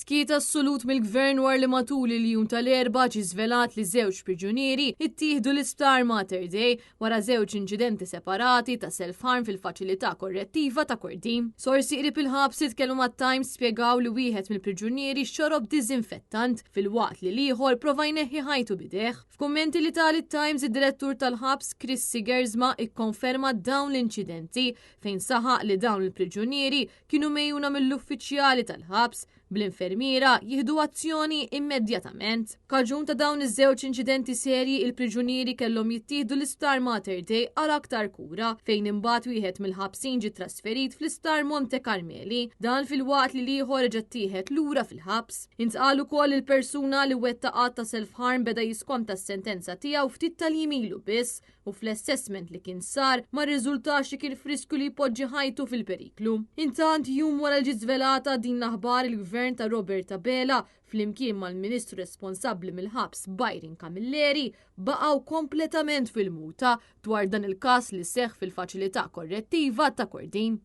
Skiet assolut mill-Gvern wara li matul il-jum tal-Erbgħa ġie żvelat li żewġ priġunieri ttieħdu l-Isptar Mater Dei wara żewġ inċidenti separati ta' self-harm fil-faċilità korrettiva ta' Kordin. Sorsi qrib il-ħabs li tkellmu mat-Times spjegaw li wieħed mill-priġunieri xorob diżinfettant filwaqt li l-ieħor prova jneħħi ħajtu b'idejh. F'kummenti li ta lit-Times id-Direttur tal-ħabs Chris Sigersma ikkonferma dawn l-inċidenti fejn saħaq li dawn il-priġunieri kienu megħjuna mill-uffiċjali tal-ħabs, bl-infermiera jieħdu azzjoni immedjatament. Kaġun ta' dawn iż-żewġ inċidenti serji, il-priġunieri kellhom jittieħdu l-Isptar Mater Dei għal aktar kura, fejn imbagħad wieħed mill-ħabsin ġie trasferit fl-Isptar Monte Carmeli. Dan filwaqt li l-ieħor reġa' ttieħed lura fil-ħabs. Intqal ukoll li l-persuna li wettaq att ta' self-harm beda jiskonta s-sentenza tiegħu ftit tal-jiem ilu biss u fl-assessment li kien sar ma rriżultax li kien f'riskju li jpoġġi ħajtu fil-periklu. Intant, jum wara li ġiet żvelata din l-aħbar il-Gvern ta' Robert Abela flimkien mal-Ministru responsabbli mill-ħabs Byron Camilleri baqgħu kompletament fil-muta dwar dan il-każ li seħħ fil-faċilità korrettiva ta' Kordin.